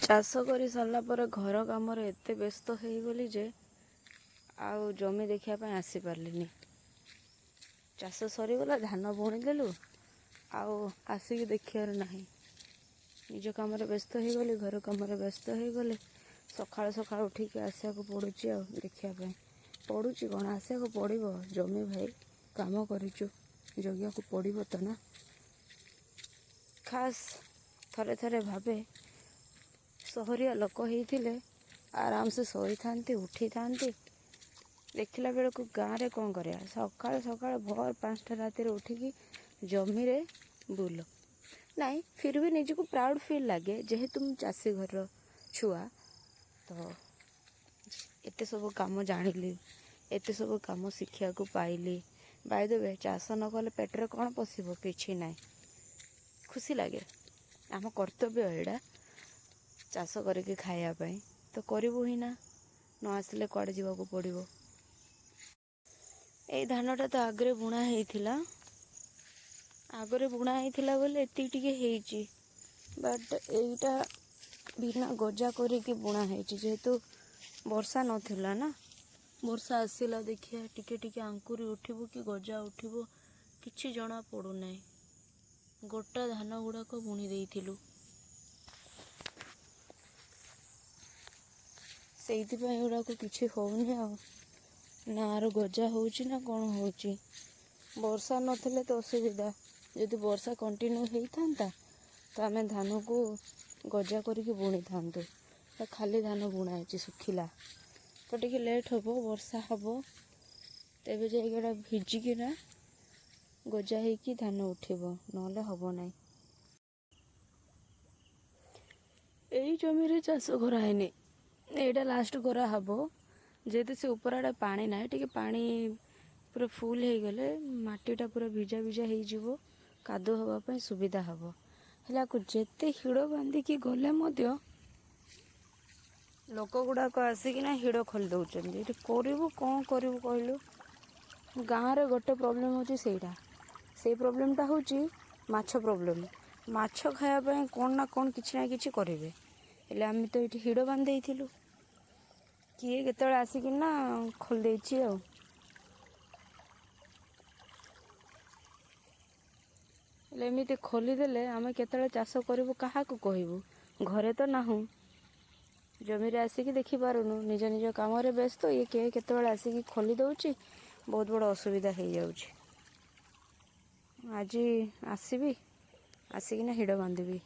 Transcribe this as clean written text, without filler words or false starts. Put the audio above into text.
ଚାଷ କରି ସାରିଲା ପରେ ଘର କାମରେ ଏତେ ବ୍ୟସ୍ତ ହେଇଗଲି ଯେ ଆଉ ଜମି ଦେଖିବା ପାଇଁ ଆସିପାରିଲିନି। ଚାଷ ସରିଗଲା, ଧାନ ବୁଣିଦେଲୁ, ଆଉ ଆସିକି ଦେଖିବାର ନାହିଁ। ନିଜ କାମରେ ବ୍ୟସ୍ତ ହେଇଗଲି, ଘର କାମରେ ବ୍ୟସ୍ତ ହେଇଗଲି। ସକାଳୁ ସକାଳୁ ଉଠିକି ଆସିବାକୁ ପଡ଼ୁଛି ଆଉ ଦେଖିବା ପାଇଁ ପଡ଼ୁଛି କ'ଣ, ଆସିବାକୁ ପଡ଼ିବ। ଜମି ଭାଇ କାମ କରିଛୁ, ଜଗିବାକୁ ପଡ଼ିବ ତ ନା। ଖାସ୍ ଥରେ ଥରେ ଭାବେ, ସହରିଆ ଲୋକ ହେଇଥିଲେ ଆରାମସେ ଶୋଇଥାନ୍ତି, ଉଠିଥାନ୍ତି। ଦେଖିଲା ବେଳକୁ ଗାଁରେ କ'ଣ କରିବା? ସକାଳୁ ସକାଳୁ ଭୋର 5ଟା ରାତିରେ ଉଠିକି ଜମିରେ ବୁଲ। ନାଇଁ, ଫିର୍ ବି ନିଜକୁ ପ୍ରାଉଡ଼ ଫିଲ୍ ଲାଗେ, ଯେହେତୁ ମୁଁ ଚାଷୀ ଘରର ଛୁଆ, ତ ଏତେ ସବୁ କାମ ଜାଣିଲି, ଏତେ ସବୁ କାମ ଶିଖିବାକୁ ପାଇଲି। ବାଇ we, ଚାଷ ନ କଲେ ପେଟରେ କ'ଣ ପଶିବ? କିଛି ନାହିଁ। ଖୁସି ଲାଗେ, ଆମ କର୍ତ୍ତବ୍ୟ ଏଇଟା ଚାଷ କରିକି ଖାଇବା ପାଇଁ ତ କରିବୁ ହିଁ ନା, ନ ଆସିଲେ କୁଆଡ଼େ ଯିବାକୁ ପଡ଼ିବ। ଏଇ ଧାନଟା ତ ଆଗରେ ବୁଣା ହେଇଥିଲା। ଆଗରେ ବୁଣା ହେଇଥିଲା ବୋଲି ଏତିକି ଟିକେ ହେଇଛି। ବଟ୍ ଏଇଟା ବିନା ଗଜା କରିକି ବୁଣା ହେଇଛି, ଯେହେତୁ ବର୍ଷା ନଥିଲା ନା। ବର୍ଷା ଆସିଲା, ଦେଖିବା ଟିକେ ଟିକେ ଆଙ୍କୁରି ଉଠିବ କି ଗଜା ଉଠିବ, କିଛି ଜଣା ପଡ଼ୁନାହିଁ। ଗୋଟା ଧାନ ଗୁଡ଼ାକ ବୁଣି ଦେଇଥିଲୁ। ସେଇଥିପାଇଁ ଏଗୁଡ଼ାକ କିଛି ହେଉନି ଆଉ ନା ଆର ଗଜା ହେଉଛି ନା କ'ଣ ହେଉଛି। ବର୍ଷା ନଥିଲେ ତ ଅସୁବିଧା। ଯଦି ବର୍ଷା କଣ୍ଟିନ୍ୟୁ ହେଇଥାନ୍ତା ତ ଆମେ ଧାନକୁ ଗଜା କରିକି ବୁଣିଥାନ୍ତୁ। ତ ଖାଲି ଧାନ ବୁଣା ହେଇଛି, ଶୁଖିଲା ତ ଟିକେ ଲେଟ୍ ହେବ। ବର୍ଷା ହେବ ତେବେ ଯାଇକି ଏଇଟା ଭିଜିକିନା ଗଜା ହେଇକି ଧାନ ଉଠିବ, ନହେଲେ ହେବ ନାହିଁ। ଏଇ ଜମିରେ ଚାଷ କରାହେଇନି, ଏଇଟା ଲାଷ୍ଟ କରାହେବ। ଯେହେତୁ ସେ ଉପର ଆଡ଼େ ପାଣି ନାହିଁ, ଟିକେ ପାଣି ପୁରା ଫୁଲ୍ ହେଇଗଲେ ମାଟିଟା ପୁରା ଭିଜା ଭିଜା ହେଇଯିବ, କାଦୁଅ ହେବା ପାଇଁ ସୁବିଧା ହେବ। ହେଲେ ଆକୁ ଯେତେ ହିଡ଼ ବାନ୍ଧିକି ଗଲେ ମଧ୍ୟ ଲୋକ ଗୁଡ଼ାକ ଆସିକିନା ହିଡ଼ ଖୋଲି ଦେଉଛନ୍ତି। ଏଠି କରିବୁ କ'ଣ କରିବୁ କହିଲୁ? ଗାଁରେ ଗୋଟେ ପ୍ରୋବ୍ଲେମ୍ ହେଉଛି ସେଇଟା। ସେଇ ପ୍ରୋବ୍ଲେମ୍ଟା ହେଉଛି ମାଛ ପ୍ରୋବ୍ଲେମ୍। ମାଛ ଖାଇବା ପାଇଁ କ'ଣ ନା କ'ଣ କିଛି ନା କିଛି କରିବେ। ହେଲେ ଆମେ ତ ଏଇଠି ହିଡ଼ ବାନ୍ଧି ଦେଇଥିଲୁ, କିଏ କେତେବେଳେ ଆସିକିନା ଖୋଲି ଦେଇଛି ଆଉ। ହେଲେ ଏମିତି ଖୋଲିଦେଲେ ଆମେ କେତେବେଳେ ଚାଷ କରିବୁ, କାହାକୁ କହିବୁ? ଘରେ ତ ନାହୁଁ, ଜମିରେ ଆସିକି ଦେଖିପାରୁନୁ, ନିଜ ନିଜ କାମରେ ବ୍ୟସ୍ତ। ଇଏ କିଏ କେତେବେଳେ ଆସିକି ଖୋଲି ଦେଉଛି, ବହୁତ ବଡ଼ ଅସୁବିଧା ହେଇଯାଉଛି। ଆଜି ଆସିବି, ଆସିକିନା ହିଡ଼ ବାନ୍ଧିବି।